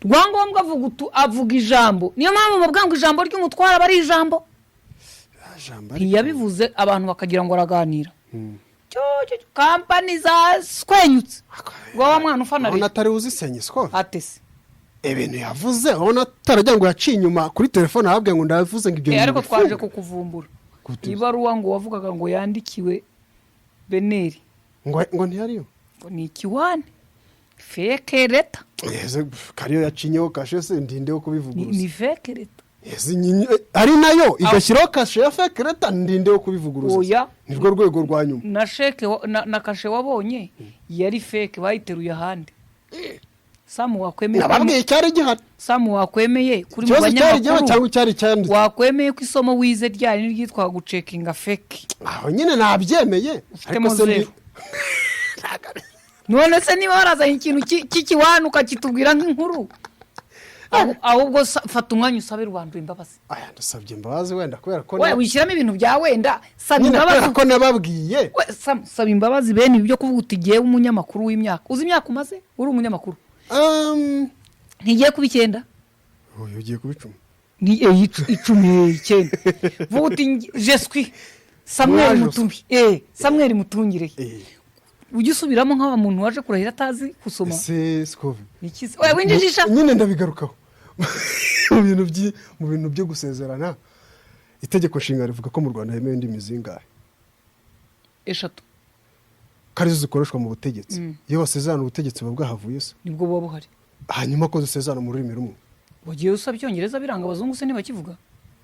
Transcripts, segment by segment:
Rwangombwa avuga avuga ijambo. Niyo mpamvu bavuga ngo ijambo ry'umutware aba ari ijambo. Jambo ariko. Ntiyabivuze, abantu bakagira ngo araganira. Cyo, cyo, cyo, kampani zaswenyutse ngo wa mwana ufana Urabona leta. atari uzisenye siko. Atese? Ibintu yavuze, urabona ataragira ngo yaciye inyuma kuri telefone arababwira ngo ndavuze ngo ibyo bintu Ariko twaje bifunge. kukuvumbura. Gute? Ibaruwa ngo wavugaga ngo yandikiwe BNR, ngo ntiyariyo. Ngo ni ikiwani, fake letter. Ese kariyo yacinyeho kashe se, ndinde wo kubivuguruza? Ni fake letter. Ese ari nayo igashyiraho kashe ya fake letter, ndinde wo kubivuguruza? Oya. Nirwo rwego rwa nyuma. Na sheke na kashe wabonye yari fake, bayiteruye ahandi. Samu, wakwemeye? Nababwiye icyari gihari. Samu, wakwemeye kuri mu Ikibazo cyari gihari banyamakuru? cyangwa icyari cyanditse? Wakwemeye ko isomo wize ryari n'iryitwa gucekinga fake? Aho nyine nabyemeye. Ufitemo Ariko se zero. None se niba warazanye ikintu cy'ikiwani ukakitubwira nk'inkuru, ahubwo fata umwanya usabe rubanda imbabazi. Aya, ndasabye imbabazi wenda kubera ko We wishyiramo ibintu bya wenda, saba nyine kubera imbabazi. ko nababwiye. We, saba imbabazi bene ibi byo kuvuga uti ngewe umunyamakuru w'imyaka, uzi imyaka umaze uri umunyamakuru? Ntigiye kuba 9? Uyu ugiye kuba 10. Ni 10, 9. Vuga uti je suis Samuel Mwaje. Mutumbi, Samuel Mutungire. Ujye usubiramo nk'aba muntu waje kurahira atazi gusoma. Ese Scovia? Iki se? We winjijisha. Nyine ndabigarukaho mu bintu byo gusezerana. Itegeko nshinga rivuga ko mu Rwanda hemewe indimi zingahe? Eshatu. Ko arizo zikoreshwa mu butegetsi. Iyo basezerana, ubutegetsi buba bwahavuye se? Nibwo buba buhari. Hanyuma ko dusezerana mu rurimi rumwe? Wagiye usaba icyongereza biranga, abazungu se ntibakivuga?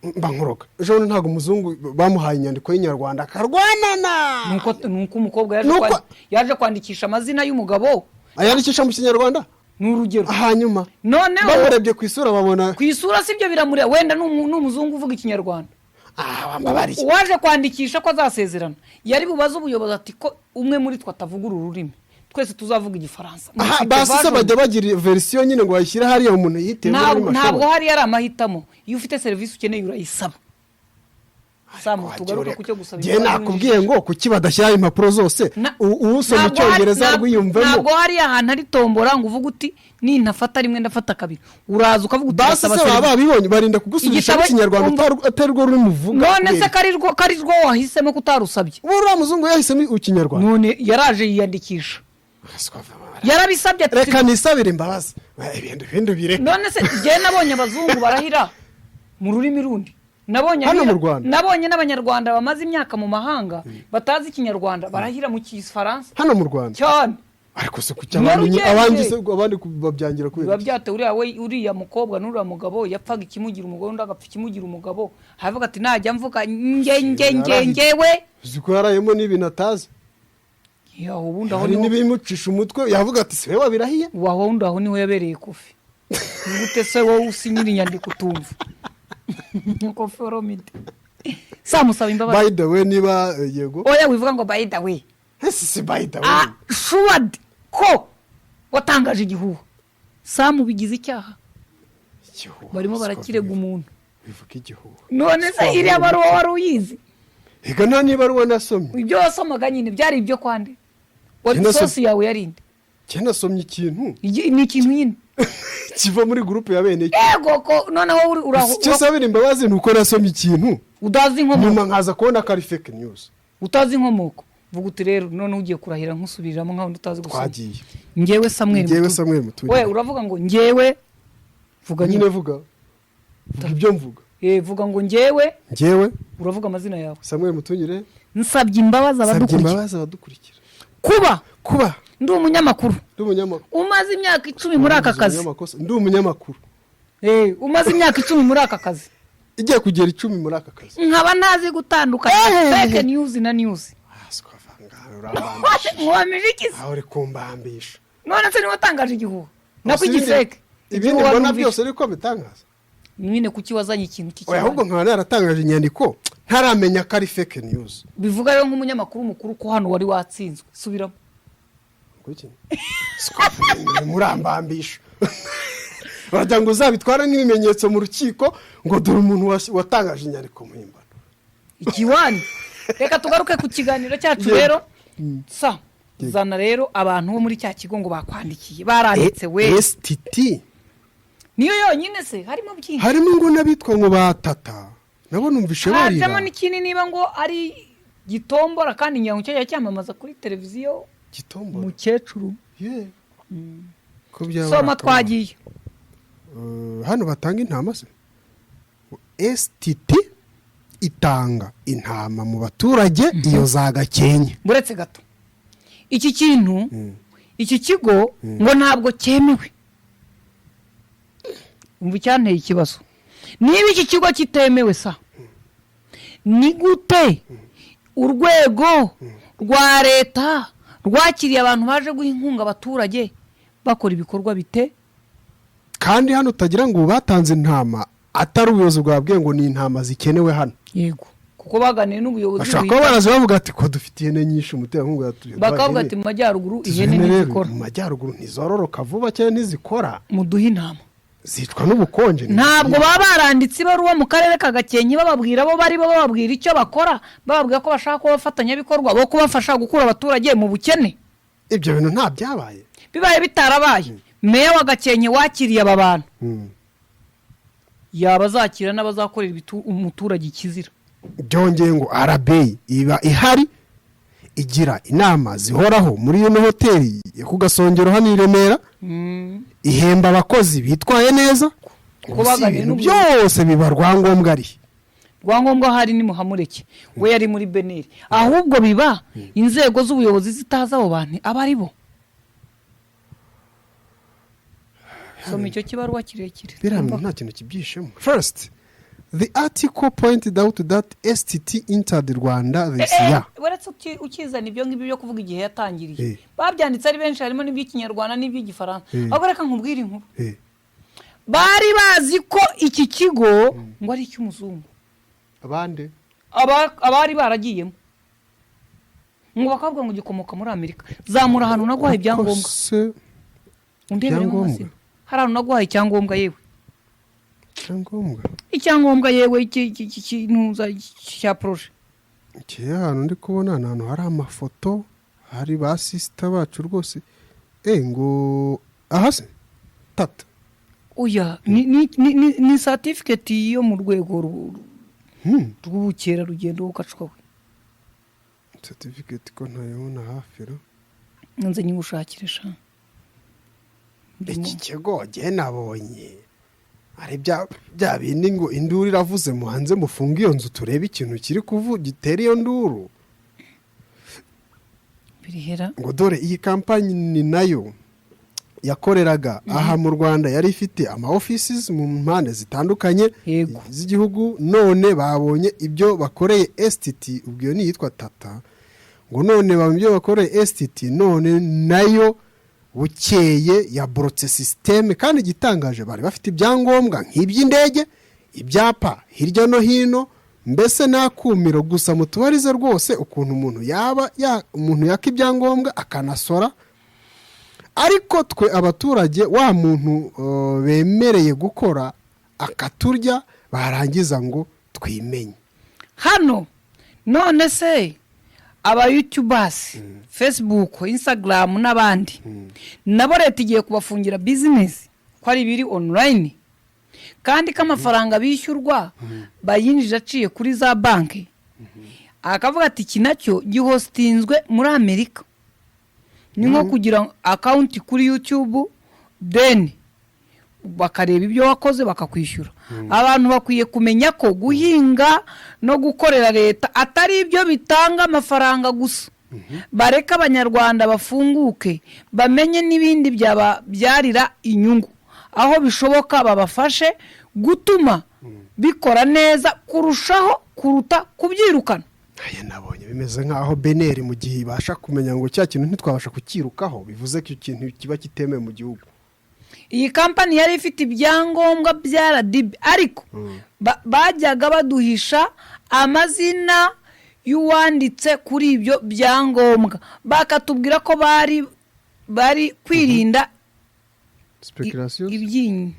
Mba nkoroka. Ejo bundi ntabwo umuzungu bamuhaye inyandiko y'inyarwanda akarwanana? Nuko umukobwa yaje yaje kwandikisha amazina y'umugabo. Ayandikisha mu Kinyarwanda. Ni urugero. Hanyuma Noneho bamurebye ku isura babona ku isura si byo, biramureba. Wenda ni umuzungu uvuga Ikinyarwanda. Ah, wambabariye. Uwaje kwandikisha ko azasezerana yari bubaze ubuyobozi ati: "Ko umwe muri twe atavuga uru rurimi, twese tuzavuga Igifaransa?" Aha Mufite basi se version. bajya bagira version nyine ngo bayishyire hariya umuntu yitewe Ntabwo n'ururimi ntabwo ashoboye. Hariya ari amahitamo. Iyo ufite serivisi ukeneye urayisaba. Samu, tugaruke ku cyo gusaba Njye imbabazi. nakubwiye ngo kuki badashyiraho impapuro zose, usoma Icyongereza rwiyumvemo? Ntabwo hariya ahantu hari tombora ngo uvuge uti nintafata rimwe ndafata kabiri. Uraza ukavuga uti Basi ndasaba se baba serivisi. babibonye, barinda kugusubirisha Ikinyarwanda atari rwo rurimi uvuga? None se kari rwo wahisemo ko utarusabye? Ubu uriya muzungu yahisemo Ikinyarwanda. None yaraje yiyandikisha, yarabisabye ati Reka nisabire imbabazi, ibintu bireka. None se njyewe nabonye abazungu barahira mu rurimi rundi, nabonye Hano mu Rwanda? Nabonye n'Abanyarwanda bamaze imyaka mu mahanga batazi Ikinyarwanda barahira mu Kifaransa. Hano mu Rwanda? Cyane. Ariko se kuki abandi Nyarugenge. abandi se abandi babyangira kubera Biba iki? byatewe. Uriya we, uriya mukobwa n'uriya mugabo yapfaga ikimugira umugore, undi agapfa ikimugira umugabo. Haravuga ati najya mvuga nge nge nge ngewe. Uzi ko yarayemo n'ibintu atazi? Ya, ubundi aho Hari niho n'ibimucisha umutwe, yavuga ati si we wabirahiye. Waho wundi aho niho yabereye Kofi. Ni gute se wowe usinyira inyandiko utumva? Kofi Olomide, samusaba imbabazi. By the way, niba yego. Oya, wivuga ngo by the way. Ese si by the way? Ah, shuwadi ko watangaje igihuha, Samu, bigize icyaha. Igihuha, Barimo siko barakirega umuntu. Bivuga igihuha. None se iriya baruwa wari uyizi? Ega nta niba ari uwo nasomye. Ibyo wasomaga nyine byari ibyo kwande wari source yawe yarinde? Njye nasomye ikintu. Ni ikintu nyine. Kiva muri groupe ya bene cyo. Yego, ko noneho uri uraho Icyo sabira imbabazi ni uko nasomye ikintu utazi inkomoko. nyuma nkaza kubona ko ari fake news. Utazi inkomoko. Vuga uti rero noneho ugiye kurahira nkusubiriramo nkaho utazi gusoma. Twagiye. Ngewe Samuel Ngewe Samuel Mutungi. We, uravuga ngo ngewe, vuga. Nyine Nyine. Vuga, vuga ibyo mvuga. Vuga ngo ngewe. Ngewe. Uravuga amazina yawe. Samuel Mutungire. Nsabye imbabazi Sabye abadukurikira imbabazi abadukurikira kuba kuba ndi umunyamakuru ndi umunyamakuru umaze imyaka 10 muri aka kazi. Umunyamakosa. Ndi umunyamakuru Umaze imyaka 10 muri aka kazi. Igiye kugera 10 muri aka kazi. Nkaba ntazi gutandukanya fake news na news. Ah, sikavanga, urambambisha. Nkuhamije iki se? Aho uri kumbambisha. None se niwe watangaje igihuha nako Gusa igifeke? Ibindi Igihuha mbona numvise. byose ariko bitangaza. Nyine kuki wazanye ikintu Oya, ahubwo cy'ikibazo? nkaba naratangaje inyandiko ntaramenya ko ari fake news. Bivuga rero nk'umunyamakuru mukuru ko hano wari watsinzwe. Subiramo. Kuki? Sikavanga, murambambisha. Baragira ngo uzabitware nk'ibimenyetso mu rukiko ngo dore umuntu watangaje inyandiko mpimbano. Ikiwani. Reka tugaruke ku kiganiro cyacu. Yego. Rero sa zana rero abantu bo muri cya kigo ngo bakwandikiye, baranditse we. STT. Niyo yonyine se? Harimo byinshi. Harimo ngo n'abitwa ngo batata nabo numvishe barira. Hajemo n'ikindi, niba ngo ari gitombora, kandi ngira ngo cyajya cyamamaza kuri televiziyo. Gitombora? Umukecuru. Ye. Ko byaba Soma. ari akamaro. Twagiye. Hano batanga intama se? STT itanga intama mu baturage iyo za Gakenke. Buretse gato, iki kintu, iki kigo ngo ntabwo cyemewe. Umva icyanteye ikibazo: niba iki kigo kitemewe sa, ni gute urwego rwa leta rwakiriye abantu baje guha inkunga abaturage bakora ibikorwa bite? Kandi hano utagira ngo batanze intama atari ubuyobozi bwabwiye ngo ni intama zikenewe hano. Yego, kuko baganiye n'ubuyobozi. Bashobora kuba baraza bavuga ati ko dufite ihene nyinshi, umuterankunga yatuye. Bakavuga ati mu majyaruguru ihene ntizikora. Mu majyaruguru ntizororoka vuba cyangwa ntizikora. Muduhe intama. Zicwa n'ubukonje. Ntabwo baba baranditse ibaruwa mu karere ka Gakenke bababwira abo bari bo, bababwira icyo bakora, bababwira ko bashaka kuba abafatanyabikorwa bo kubafasha gukura abaturage mu bukene. Ibyo bintu nta byabaye. Bibaye bitarabaye, meya wa Gakenke wakiriye aba bantu yaba azakira n'abazakorera umuturage ikizira. Byongeye ngo RBA iba ihari, igira inama zihoraho muri ino hoteli yo ku Gasongero hano i Remera, ihemba abakozi bitwaye neza. Kuko Ubu si baganiriye ibintu n'ubuyobozi. byose biba rwangombwa ari Rwangombwa hari nimuhamureke, we yari muri BNR. Ahubwo biba inzego z'ubuyobozi zitazi abo bantu aba ari bo. Soma icyo kibaruwa kirekire. Biriya bintu nta kintu kibyishemo. First, the article pointed out that STT entered Rwanda this year. Uretse ukizana ibyo ngibyo byo kuvuga igihe yatangiriye, babyanditse ari benshi, harimo n'iby'ikinyarwanda n'iby'igifaransa. Ahubwo reka nkubwire inkuru. Bari bazi ko iki kigo ngo ari icy'umuzungu. Abandi? Abari baragiyemo ngo bakavuga ngo gikomoka muri Amerika. Zamura ahantu naguhaye ibyangombwa. Se Undebere mu Ibyangombwa? mazina. Hari ahantu naguhaye icyangombwa yewe. Icyangombwa? Icyangombwa yewe, iki cya projet. Iki ahantu ndi kubona ni ahantu hari amafoto, hari ba sister bacu rwose. Ngo aha se tata? Oya, ni certificate yo mu rwego rw'ubukerarugendo w'ukacwa we. Certificate ko ntayibona hafi ra? Nze nyigushakire sha. Iki kigo jye nabonye ari bya bindi ngo induru iravuze muhanze mufunge iyo nzu, turebe ikintu kiri kuvu gitera iyo nduru. Birihera. Ngo dore iyi kampani ni nayo yakoreraga aha mu Rwanda, yari ifite ama offices mu mpande zitandukanye z'igihugu. None babonye ibyo bakoreye STT, ubwo iyo ni iyitwa Tata, ngo none babonye ibyo bakoreye STT, none nayo bukeye yaborotse système. Kandi igitangaje, bari bafite ibyangombwa nk'iby'indege, ibyapa hirya no hino, mbese nta kumiro. Gusa mutubarize rwose ukuntu umuntu yaba umuntu yaka ibyangombwa akanasora, ariko twe abaturage wa muntu bemereye gukora akaturya, barangiza ngo twimenye. Hano none se aba youtubers, Facebook, Instagram n'abandi, nabo leta igiye kubafungira business ko ari ibiri online, kandi ko amafaranga bishyurwa bayinjije aciye kuri za banki? Akavuga ati iki nacyo gihostinzwe muri Amerika, ni nko kugira account kuri YouTube, then bakareba ibyo wakoze bakakwishyura. Abantu bakwiye kumenya ko guhinga no gukorera leta atari ibyo bitanga amafaranga gusa. Bareke abanyarwanda bafunguke, bamenye n'ibindi byababyarira inyungu. Aho bishoboka babafashe gutuma bikora neza kurushaho kuruta kubyirukana. Aya nabonye bimeze nk'aho BNR mu gihe ibasha kumenya ngo cya kintu ntitwabasha kukirukaho, bivuze ko icyo kintu kiba kitemewe mu gihugu. Iyi kampani yari ifite ibyangombwa bya RDB, ariko bajyaga baduhisha amazina y'uwanditse kuri ibyo byangombwa, bakatubwira ko bari kwirinda speculation. Ibiryi.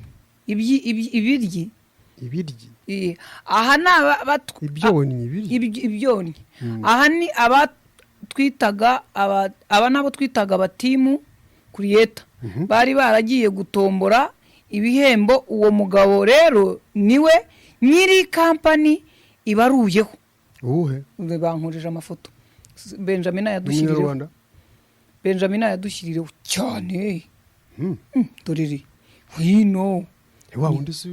Ibiryi. Aha ni Ibyonnyi, ibiryi. Ibyonnyi. Aha ni aba twitaga aba nabo twitaga aba team creator, bari baragiye gutombora. ibihembo. Uwo mugabo rero niwe nyiri kampani ibaruyeho. Uwuhe? Bankurije amafoto, Benjamin yadushyirireho. Umunyarwanda? Benjamin yadushyirireho cyane. Dore hino. Wa wundi si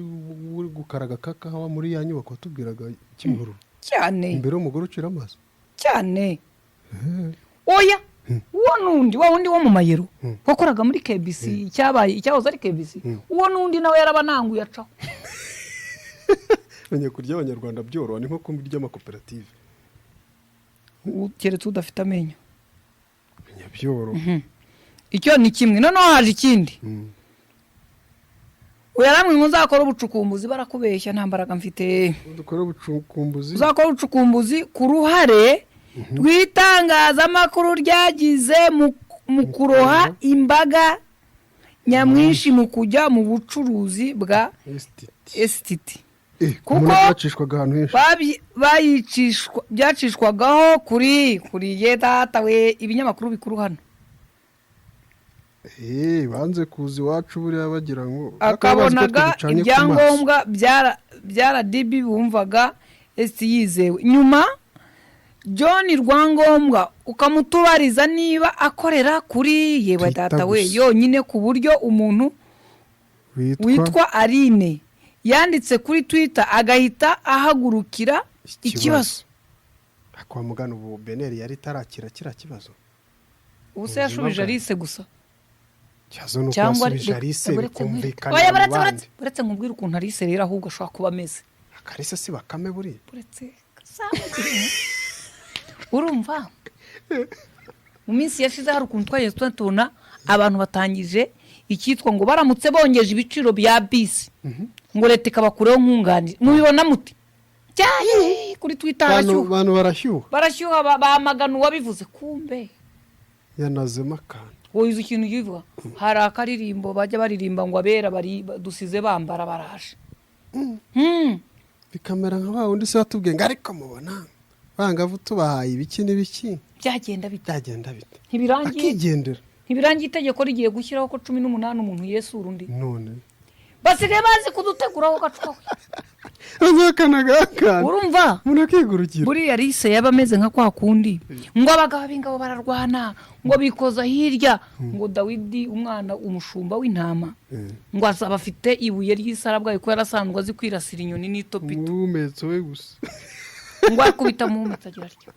uri gukaraga kakawa muri ya nyubako watubwiraga Kimihurura? Cyane. Imbere y'umugore ucira amazi? Cyane. Oya, uwo nundi, wa wundi wo mu mayero wakoraga muri KBC, cyabaye icyahoze ari KBC. Uwo nundi nawe yarabananguye acaho. Menya kurya Abanyarwanda byoroha ni nko kurya amakoperative. Keretse udafite amenyo. Menya byoroha. Icyo ni kimwe. Noneho haje ikindi. Uyaramwe ngo nzakora ubucukumbuzi, barakubeshya, nta mbaraga mfite. Dukore ubucukumbuzi. Uzakora ubucukumbuzi ku ruhare rw'itangazamakuru ryagize mu kuroha imbaga nyamwinshi mu kujya mu bucuruzi bwa STT. STT. Kuko Kuko bacishwaga ahantu henshi. Byacishwagaho kuri ye data we, ibinyamakuru bikuru hano. Banze kuza iwacu buriya bagira ngo Akabonaga bakaba bazi ko twe ducanye ku maso. ibyangombwa bya RDB, bumvaga esi yizewe. Nyuma John Rwangombwa ukamutubariza niba akorera kuri yewe Twitter data we gusa. yonyine, ku buryo umuntu witwa witwa Aline yanditse kuri Twitter agahita ahagurukira ikibazo. Kwa mugana ubu BNR yari itarakira kiriya kibazo. Ubu se yashubije Alice gusa? Ikibazo ni uko Cyangwa yasubije Alice bikumvikana Oya, mu buretse, bandi. buretse nkubwire ukuntu Alice rero ahubwo ashobora kuba ameze. Akarisa si bakame buriya. Buretse kazamugire. Urumva, mu minsi yashize hari ukuntu twagiye tubona abantu batangije icyitwa ngo baramutse bongeje ibiciro bya bisi, ngo leta ikabakureho nkunganire. Mubibona muti cyayi kuri Twitter? Abantu Harashyuha. Abantu barashyuha. Barashyuha, bamagana uwabivuze, kumbe yanazemo akantu. Wowe uzi ikintu ugivuga, hari akaririmbo bajya baririmba ngo abera bari dusize bambara baraje. Bikamera nka wa wundi se watubwiye ngo ariko mubona bangavu tubahaye ibiki n'ibiki, byagenda bite? Byagenda bite? Ntibirangiye. Akigendera. Ntibirangiye, itegeko rigiye gushyiraho ko 18 umuntu yesura undi. None Basigaye bazi kuduteguraho gacwawe. Azakanaga akana. Urumva, umuntu akigurukira. Buriya Alice yaba ameze nka kwa kundi ngo abagabo b'ingabo bararwana, ngo bikoza hirya, ngo Dawidi umwana umushumba w'intama, ngo azaba afite ibuye ry'isarabwayi ko yarasanzwe azi kwirasira inyoni n'itopito. Umuhumetso we gusa. Ngo akubita muhumetso agira atya,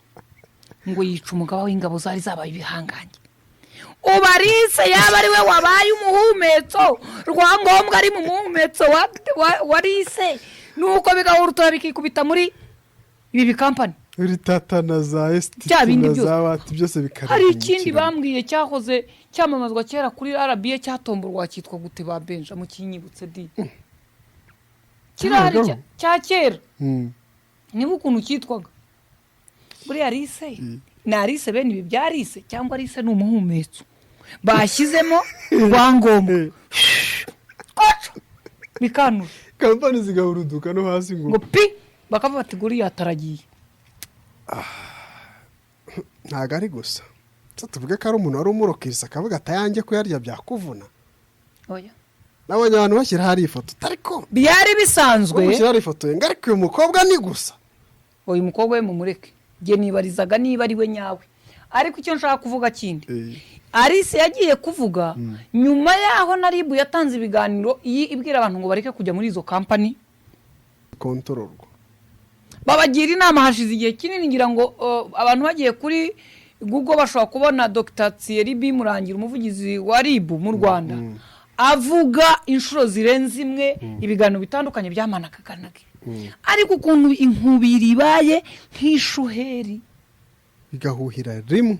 ngo yica umugaba w'ingabo zari zabaye ibihangange. Ubu Alice yaba ari we wabaye umuhumetso, Rwangombwa ari mu muhumetso wa Alice, nuko bigahurutura bikikubita muri ibi bikampani. Uri Tata na za STT Bya bindi na byose. za wati byose bikareba. Hari ikindi bambwiye cyahoze cyamamazwa kera kuri RBA cyatomborwa, cyitwa gute ba Benja? Mukinyibutse di, kirahari. Cya kera, niba ukuntu cyitwaga. Buriya Alice ni Alice bene ibi bya Alice, cyangwa Alice ni umuhumetso bashyizemo Rwangombwa, koco bikanura. Kampani zigahuruduka no hasi ngo Ngo pi, bakavuga bati guriya taragiye. Ntabwo ari gusa. Se tuvuge ko ari umuntu wari umurokirisa akavuga ati ayanjye kuyarya byakuvuna? Oya. Nabonye abantu bashyira hari ifoto ariko Byari bisanzwe. Bamushyira hari ifoto ye ngo ariko uyu mukobwa ni gusa. Uyu mukobwa we mumureke, njye nibarizaga niba ari we nyawe. Ariko icyo nshaka kuvuga kindi, Alice yagiye kuvuga nyuma yaho na RIB yatanze ibiganiro iyi ibwira abantu ngo bareke kujya muri izo kampani. Kontororwa. Babagira inama hashize igihe kinini. Ngira ngo abantu bagiye kuri Google bashobora kubona Dr Thierry B Murangira, umuvugizi wa RIB mu Rwanda, avuga inshuro zirenze imwe ibiganiro bitandukanye byamanakaganaga. Ariko ukuntu inkubiri ibaye nk'ishuheri, bigahuhira rimwe.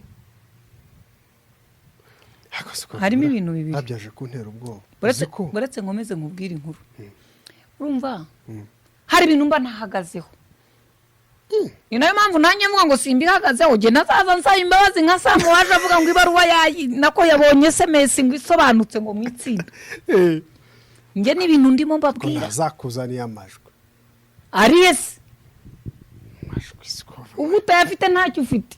Harimo ibintu bibiri. Babyaje kuntera ubwoba. Uretse Uzi ko uretse nkomeze nkubwire inkuru. Urumva, hari ibintu mba ntahagazeho, ni nayo mpamvu nanjye mvuga ngo simbihagazeho. Njye nazaza nsaba imbabazi nka Samu waje avuga ngo ibaruwa yayi nako yabonye SMS ngo isobanutse ngo mu itsinda. Njye n'ibintu ndimo Ko mbabwira. Ntazakuzaniye amajwi. Ariyesi. Amajwi siko. Ubu utayafite ntacyo ufite.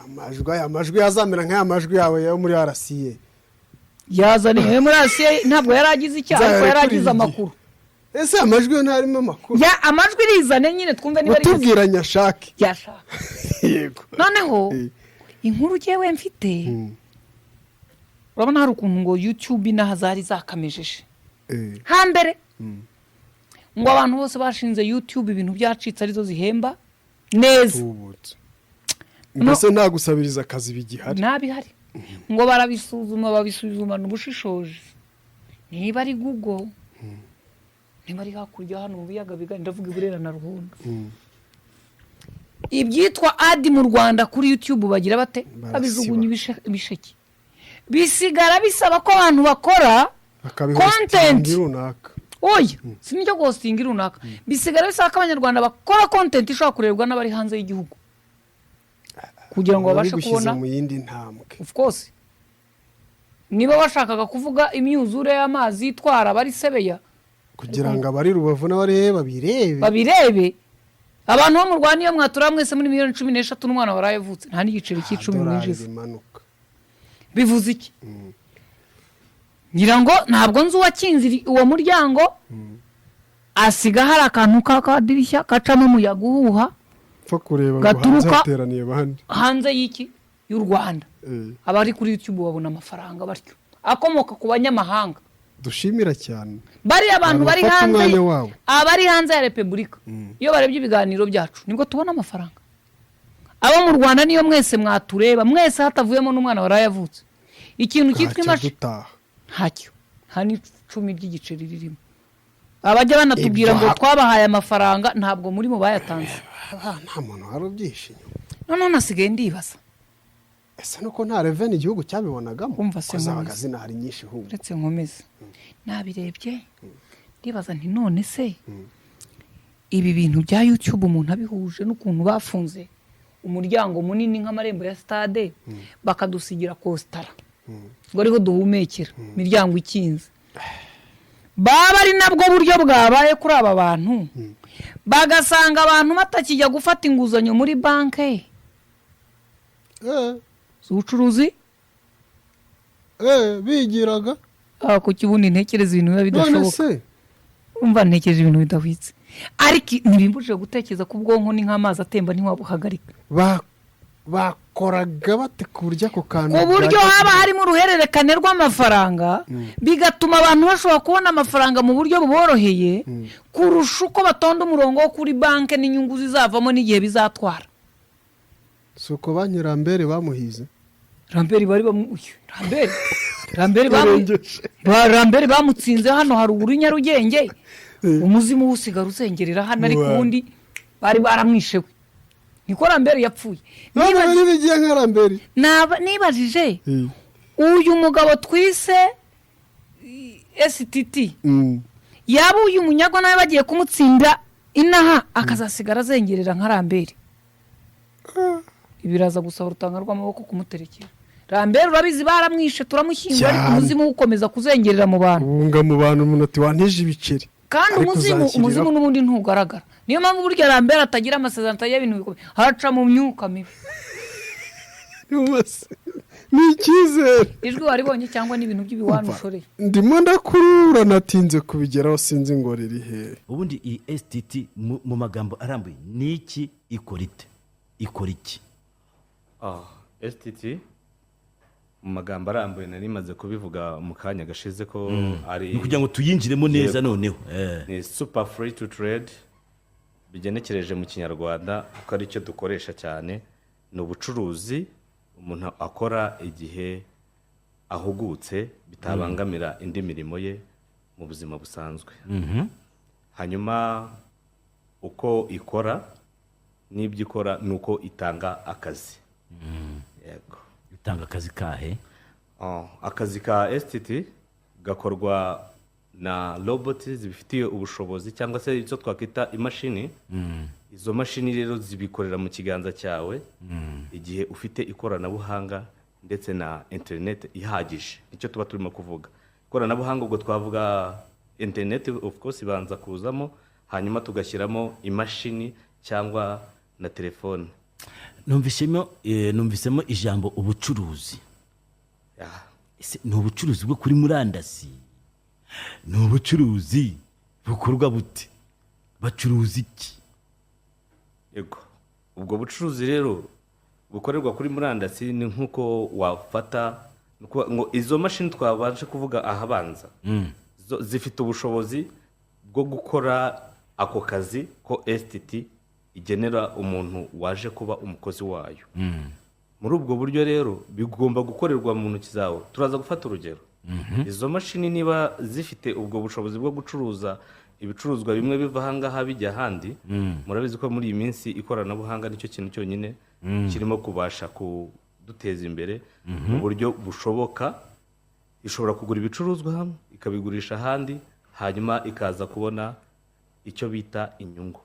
Amajwi, aya majwi yazamera nk'aya majwi yawe yo muri RCA. Yazaniwe muri Asiya, ntabwo yari agize icyaha, ariko yari agize Nzayarekurira amakuru. Ese amajwi yo ntarimo amakuru? Ya, amajwi rizane nyine twumve niba ari Utubwira nyashake. Yashaka. Yego. Noneho inkuru ngewe mfite, urabona hari ukuntu ngo YouTube inaha zari zakamejeje hambere, ngo abantu bose bashinze YouTube, ibintu byacitse, arizo zihemba neza. Tubutse mbese, nta gusabiriza akazi bigihari. Ntabihari. Ngo barabisuzuma, babisuzumana ubushishozi, niba ari Google, niba ari hakurya hano mu biyaga bigari, ndavuga i Burera na Ruhondo. Ibyitwa ads mu Rwanda kuri YouTube bagira bate? Barasiba. Babijugunya ibisheke, bisigara bisaba ko abantu bakora content. Akabihostinga runaka. Oya, si nicyo guhostinga runaka, bisigara bisaba ko Abanyarwanda bakora content ishobora kurebwa n'abari hanze y'igihugu kugira ngo babashe Babigushyize kubona. mu yindi ntambwe. Of course, niba washakaga kuvuga imyuzure y'amazi itwara abari Sebeya, kugira ngo abari Rubavu n'abari hehe babirebe. Babirebe. Abantu bo mu Rwanda, iyo mwatura mwese muri miliyoni 13 n'umwana warayavutse, nta n'igiceri cy'icumi Idolari mwinjiza. rimanuka. Bivuze iki? Ngira ngo ntabwo nzi uwakinze uwo muryango, asiga hari akantu k'akadirishya gacamo umuyaga uhuha Pfa kureba ngo hanze hateraniye bande. hanze y'iki, y'u Rwanda. Abari kuri YouTube babona amafaranga batyo akomoka ku banyamahanga. Dushimira cyane Bariya abantu abantu bari bafata hanze, umwanya wabo. abari hanze ya repubulika, iyo barebye ibiganiro byacu nibwo tubona amafaranga. Abo mu Rwanda, niyo mwese mwatureba mwese hatavuyemo n'umwana warayavutse, ikintu cyitwa Bwacya imashini dutaha. Ntacyo, nta n'icumi ry'igiceri ririmo. Abajya banatubwira ngo twabahaye amafaranga, ntabwo muri mu bayatanze. Ah, nta muntu wari ubyihishe inyuma. Noneho nasigaye ndibaza. Ese nuko nta revenue igihugu cyabibonagamo? Umva se Ko zabaga nkomeze. zinahari nyinshi ahubwo. Uretse nkomeze, nabirebye ndibaza nti: none se ibi bintu bya YouTube umuntu abihuje n'ukuntu bafunze umuryango munini nk'amarembo ya stade, bakadusigira kositara ngo ariho duhumekera, imiryango ikinze, baba ari nabwo buryo bwabaye kuri aba bantu, bagasanga abantu batakijya gufata inguzanyo muri banki z'ubucuruzi? Bigiraga. Ah, kuki ubundi ntekereza ibintu biba None bidashoboka? se Umva, ntekereje ibintu bidahwitse, ariko ntibimbujije gutekereza ko ubwonko ni nk'amazi atemba, ntiwabuhagarika. Bakoraga bate ku buryo ako kantu Ku buryo bwajya haba harimo uruhererekane rw'amafaranga, bigatuma abantu bashobora kubona amafaranga mu buryo buboroheye kurusha uko batonda umurongo wo kuri banki n'inyungu zizavamo n'igihe bizatwara. Si uko banki Rambere bamuhize? Ramberi bari bamu, uyu, Ramberi Yarengeje. Ramberi bamutsinze hano haruguru i Nyarugenge, umuzimu we usigara uzengerera hano, ariko ubundi bari baramwishe we, niko Ramberi yapfuye. None bari bigiye nka Rambere. Nibajije uyu mugabo twise STT, yaba uyu munyagwa nawe bagiye kumutsinda inaha, akazasigara azengerera nka Ramberi. Biraza gusaba urutanga rw'amaboko kumuterekera. Ramberi urabizi, baramwishe, turamushyingura, ariko Cyane. umuzimu we ukomeza kuzengerera mu bantu. Ubunga mu bantu, umuntu ati: "Wantije ibiceri." Kandi Ariko umuzimu, uzanshyiriraho. umuzimu n'ubundi ntugaragara. Niyo mpamvu burya Ramberi atagira amasezerano, atagira ibintu bikomeye, haraca mu myuka mibi. Ni icyizere. Ijwi waribonye cyangwa n'ibintu by'ibiwani ushoreye? Ndimo ndakurura, natinze kubigeraho, sinzi ngo riri hehe. Ubundi iyi STT mu magambo arambuye ni iki? Ikora ite? Ikora iki? Ah, STT mu magambo arambuye nari maze kubivuga mu kanya gashize ko ari Ni ukugira ngo tuyinjiremo neza noneho. Ni super free to trade, bigenekereje mu Kinyarwanda, kuko aricyo dukoresha cyane, ni ubucuruzi umuntu akora igihe ahugutse, bitabangamira indi mirimo ye mu buzima busanzwe. Hanyuma uko ikora n'ibyo ikora ni uko itanga akazi, yego. Itanga akazi kahe? Oh, akazi ka STT gakorwa na roboti zibifitiye ubushobozi, cyangwa se icyo twakwita imashini. Izo mashini rero zibikorera mu kiganza cyawe igihe ufite ikoranabuhanga ndetse na interineti ihagije. Nicyo tuba turimo kuvuga ikoranabuhanga, ubwo twavuga interineti, of course ibanza kuzamo, hanyuma tugashyiramo imashini cyangwa na telefone. Numvisemo ijambo ubucuruzi. Yeah. Ese ni ubucuruzi bwo kuri murandasi? Ni ubucuruzi bukorwa bute? Bacuruza iki? Yego, ubwo bucuruzi rero bukorerwa kuri murandasi ni nk'uko wafata, ni ukuvuga ngo izo mashini twabanje kuvuga ahabanza zo zifite ubushobozi bwo gukora ako kazi ko STT igenera umuntu waje kuba umukozi wayo. Muri ubwo buryo rero bigomba gukorerwa mu ntoki zawe. Turaza gufata urugero, izo mashini niba zifite ubwo bushobozi bwo gucuruza ibicuruzwa bimwe biva ahangaha bijya ahandi, murabizi ko muri iyi minsi ikoranabuhanga nicyo kintu cyonyine kirimo kubasha kuduteza imbere mu buryo bushoboka. Ishobora kugura ibicuruzwa hamwe ikabigurisha ahandi, hanyuma ikaza kubona icyo bita inyungu.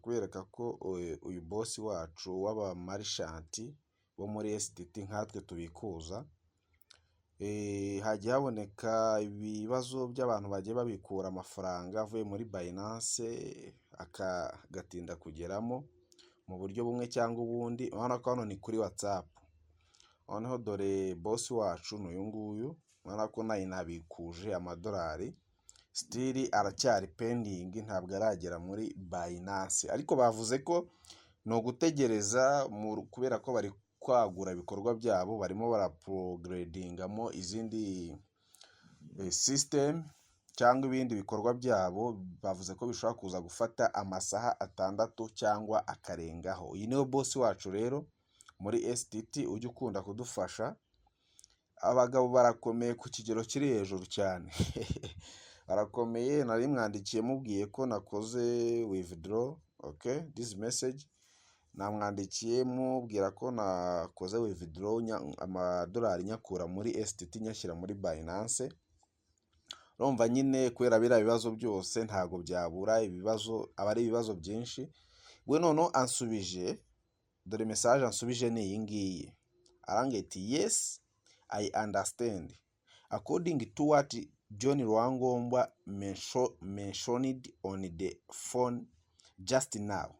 Kubereka ko uyu boss wacu w'aba merchant bo muri STT nkatwe tubikuza, hagiye haboneka ibibazo by'abantu bagiye babikura amafaranga avuye muri Binance akagatinda kugeramo mu buryo bumwe cyangwa ubundi. Urabona ko hano ni kuri WhatsApp. Noneho dore boss wacu ni uyu nguyu. Urabona ko nayo nabikuje amadolari, still aracyari pending, ntabwo aragera muri Binance, ariko bavuze ko ni ugutegereza kubera ko bari kwagura ibikorwa byabo, barimo baraporogeredingamo izindi system cyangwa ibindi bikorwa byabo. Bavuze ko bishobora kuza gufata amasaha 6 cyangwa akarengaho. Iyi niyo boss wacu rero muri STT ujya ukunda kudufasha. Abagabo barakomeye ku kigero kiri hejuru cyane, barakomeye. Nari mwandikiye mubwiye ko nakoze withdraw. Okay, this message namwandikiye mubwira ko nakoze withdraw amadolari nyakura muri STT nyashyira muri Binance. Urumva nyine kubera biriya bibazo byose ntabwo byabura ibibazo, aba ari ibibazo byinshi. We noneho ansubije, dore message ansubije ni iyi ngiyi, arambwira ati: "Yes, I understand. According to what John Rwangombwa mentioned on the phone just now,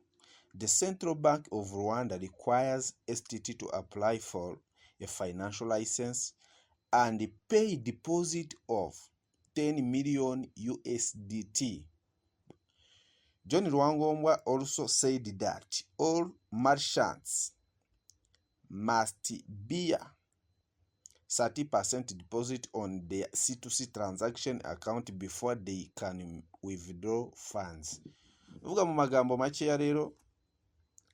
the Central Bank of Rwanda requires STT to apply for a financial license and pay deposit of 10 million USDT. John Rwangombwa also said that all merchants must bear 30% deposit on their C2C transaction account before they can withdraw funds." Uvuga mu magambo makeya rero,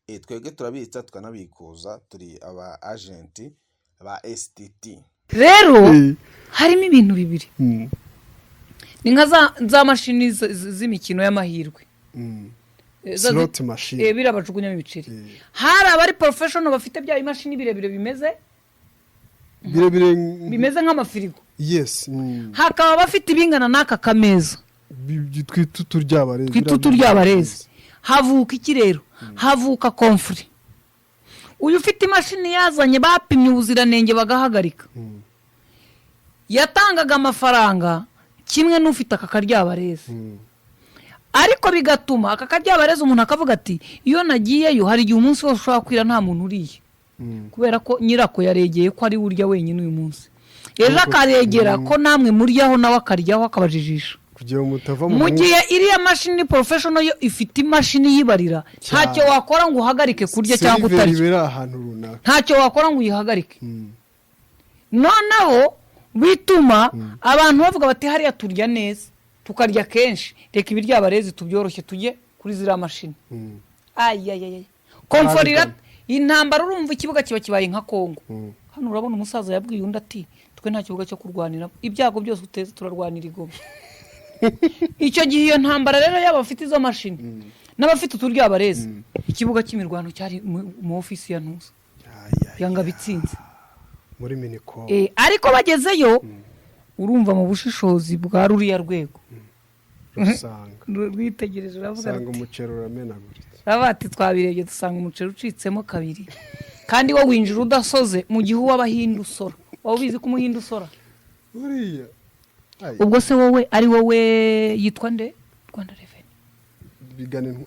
twebwe turabitsa tukanabikuza, turi aba agent ba STT. Rero harimo ibintu bibiri, ni nka za mashini z'imikino y'amahirwe. Slot machine. Biriya bajugunyamo ibiceri. Hari abari professional bafite bya bimashini birebire bimeze birebire bimeze nk'amafirigo. Yes. Hakaba abafite ibingana n'aka kameza. Twita uturyabarezi. Twita uturyabarezi. Havuka iki rero? Havuka conflit. Uyu ufite imashini yazanye bapimye ubuziranenge bagahagarika, yatangaga amafaranga kimwe n'ufite aka karyabarezi, ariko bigatuma aka karyabarezi umuntu akavuga ati: "Iyo nagiyeyo hari igihe umunsi wose ushobora kwira nta muntu uriye, kubera ko nyirako yaregeye ko ari we urya wenyine uyu munsi, ejo akaregera ko namwe muryaho, nawe akaryaho, akabajijisha." Kugira ngo mutava mu Mu gihe iriya mashini professional yo ifite imashini yibarira, ntacyo wakora ngo uhagarike kurya cyangwa server utarya. Ibera ahantu runaka. Ntacyo wakora ngo uyihagarike. Noneho bituma abantu bavuga bati: "Hariya turya neza, tukarya kenshi, reka ibiryabarezi tubyoroshye tujye kuri ziriya mashini." Ayayaya, conflit, intambara. Urumva ikibuga kiba kibaye nka Kongo. Hano urabona umusaza yabwiye undi ati: "Twe nta kibuga cyo kurwaniramo, ibyago byose uteze turarwanira i Goma." Icyo gihe iyo ntambara rero, yaba abafite izo mashini n'abafite uturyabarezi, ikibuga cy'imirwano cyari mu ofisi ya Ntuza ya Ngabitsinze. Muri MINICOM. Ariko bagezeyo, urumva mu bushishozi bwa ruriya rwego Rusanga rwitegereje uravuga usanga ruti umuceri uramenaguritse. Baravuga bati: "Twabirebye dusanga umuceri ucitsemo kabiri, kandi wo winjira udasoze, mu gihe uw'abahinde usora." Waba ubizi ko umuhinde usora? Buriya. Ay, Ubwo se wowe, ari wowe, yitwa nde, Rwanda Revenue?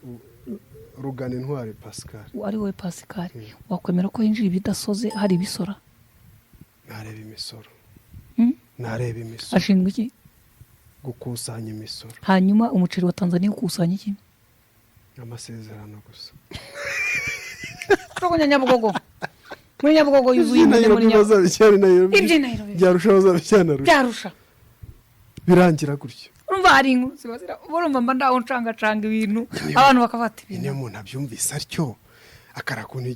Rugana Intwari Pascal. Ari wowe Pascal, wakwemera ko hinjira ibidasoze hari ibisora? Ntareba imisoro. Nareba imisoro. Ashinzwe iki? Gukusanya imisoro. Hanyuma umuceri wa Tanzania ukusanya iki? Amasezerano gusa. Jugunya Nyabugogo, muri Nyabugogo yuzuye Iby'i imene muri Nairobi Nyabugogo. bazabijyana i Nairobi. Iby'i Nairobi. Byarushaho bazabijyana Arusha. Byarusha. Birangira gutyo. Urumva hari inkuru ziba zira, urumva mba ndaho ncangacanga ibintu, abantu bakafata ibintu. Niyo umuntu abyumvise atyo, akara ukuntu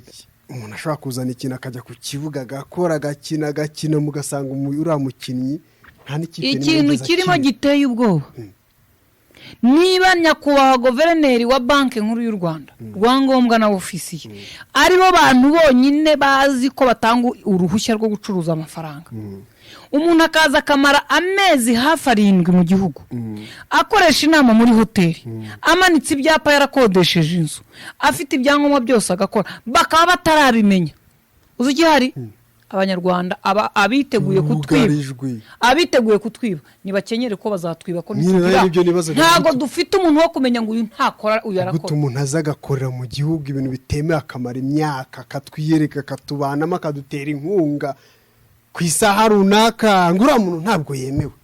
umuntu ashobora kuzana ikintu, akajya ku kibuga, agakora, agakina, agakina, mugasanga uriya mukinnyi nta n'ikipe n'imwe Ikintu yigeze kirimo akina. giteye ubwoba, niba nyakubahwa guverineri wa Banki Nkuru y'u Rwanda, Rwangombwa, na ofisi ye aribo bantu bonyine bazi ko batanga uruhushya rwo gucuruza amafaranga, umuntu akaza akamara amezi hafi 7 mu gihugu, akoresha inama muri hoteli, amanitse ibyapa, yarakodesheje inzu, afite ibyangombwa byose, agakora, bakaba batarabimenya, uzi igihari? Abanyarwanda aba abiteguye kutwiba. Bugarijwe. Abiteguye kutwiba nibakenyere ko bazatwiba, ko Nyine ntitugira- nayo nibyo nibazaga. Ntabwo dufite umuntu wo kumenya ngo uyu ntakora, uyu Gute arakora. umuntu aza agakorera mu gihugu ibintu bitemewe, akamara imyaka, akatwiyereka, akatubanamo, akadutera inkunga ku isaha runaka, ngo uriya muntu ntabwo yemewe,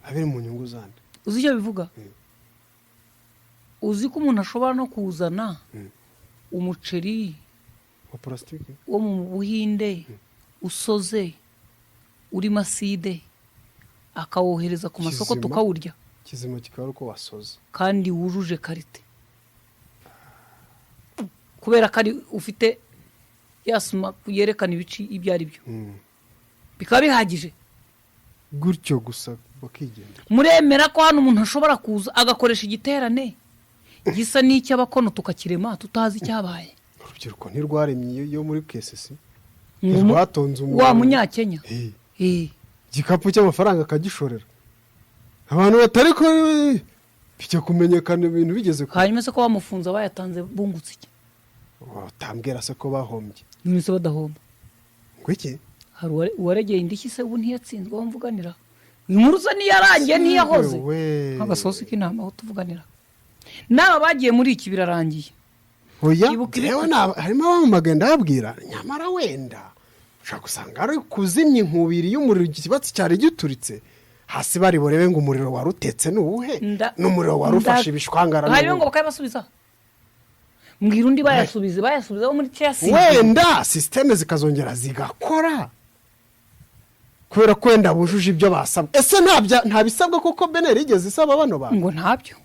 abiri mu nyungu zandi? Uzi icyo bivuga? Uzi ko umuntu ashobora no kuzana umuceri wa purasitike wo mu Buhinde usoze, urimo acide, akawohereza ku masoko Kizima. tukawurya? Kizima kikaba ari uko wasoza. Kandi wujuje qualité, kubera ko ari ufite ya sima yerekana ibice ibyo ari byo, bikaba bihagije. Gutyo gusa bakigenda. Muremera ko hano umuntu ashobora kuza agakoresha igiterane gisa n'icy'abakono, tukakirema tutazi icyabaye? Urubyiruko ntirwaremye iyo yo muri KCC? Ngo Ntirwatonze wa umurongo? Munyakenya. Eh, igikapu cy'amafaranga akagishorera abantu batari ko bijya kumenyekana ibintu bigeze kure. Hanyuma se ko bamufunze, abayatanze bungutse iki? Utambwira se ko bahombye? None se badahomba? Ngo iki? Hari uwaregeye indishyi se ubu ntiyatsinzwe? Aho mvuganira inkuru ze ntiyarangiye, ntiyahoze We. nk'agasosi k'intama aho tuvuganira n'aba bagiye muri iki, birarangiye. Oya. Ibuka Jewe harimo abamamagaye, ndababwira, nyamara wenda ushobora gusanga ari kuzimya inkubiri y'umuriro, ikibatsi cyari gituritse hasi, bari burebe ngo umuriro wari utetse ni uwuhe, n'umuriro wari ufashe ibishwangara ni Hanyuma ngo uwuhe. bakayabasubiza? Mbwira undi bayasubize, bayasubize bo muri chelsea. Wenda système zikazongera zigakora kubera ko wenda bujuje ibyo basabwa. Ese nta bisabwa kuko BNR igeze isaba bano bantu? Ngo ntabyo,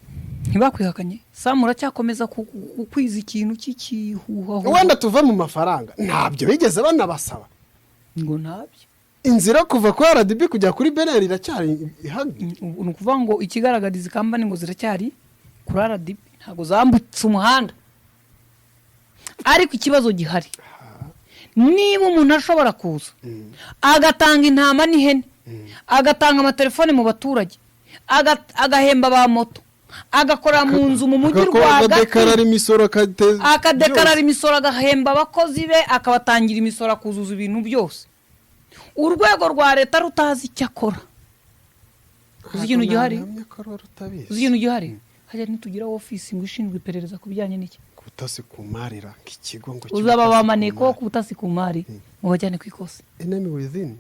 ntibakwihakanye. Samu, uracyakomeza kukwiza ikintu cy'ikihuha. Wenda tuve mu mafaranga, ntabyo bigeze banabasaba. Ngo ntabyo. Inzira kuva kuri RDB kujya kuri BNR iracyari ihaga. Ubu ni ukuvuga ngo ikigaragariza company ngo ziracyari kuri RDB, ntabwo zambutse umuhanda. Ariko ikibazo gihari, niba umuntu ashobora kuza agatanga intama n'ihene, agatanga amatelefone mu baturage, agahemba ba moto, agakorera mu nzu mu mujyi rwagati, akadekarara imisoro, akateza akadekarara imisoro, agahemba abakozi be, akabatangira imisoro, akuzuza ibintu byose, urwego rwa leta rutazi icyo akora, uzi ikintu gihari? Ntahamya ko ruba rutabizi. Uzi ikintu gihari? Hajya ntitugira ofisi ngo ishinzwe iperereza ku bijyanye n'iki? Ku butasi ku marira, nk'ikigo ngo Uzaba cy'ubutasi ba ku maneko mari. ku butasi ku mari, mubajyane ku ikosi. Enemy within.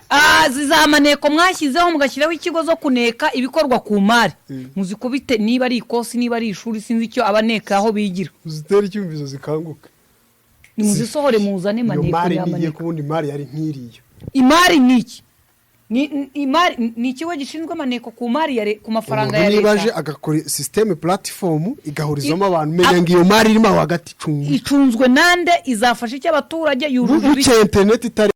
Ah, za maneko mwashyizeho, mugashyiraho ikigo zo kuneka ibikorwa ku mari, muzikubite. Niba ari ikosi, niba ari ishuri, sinzi icyo abaneka aho bigira. Uzitera icyumvizo zikanguka. Nimuzisohore, muzane Iyo maneko mari ya nigiye maneko. ku wundi mari yari nk'iriya. Imari ni iki? Imari ni ikigo gishinzwe amaneko ku mari ku mafaranga ya Umuntu niba aje leta. agakora système, platform igahurizamo abantu, menya ngo iyo mari irimo aho hagati icunga Icunzwe nande? Izafasha icyo abaturage? Yujuje ibiki? Bukeye interineti itari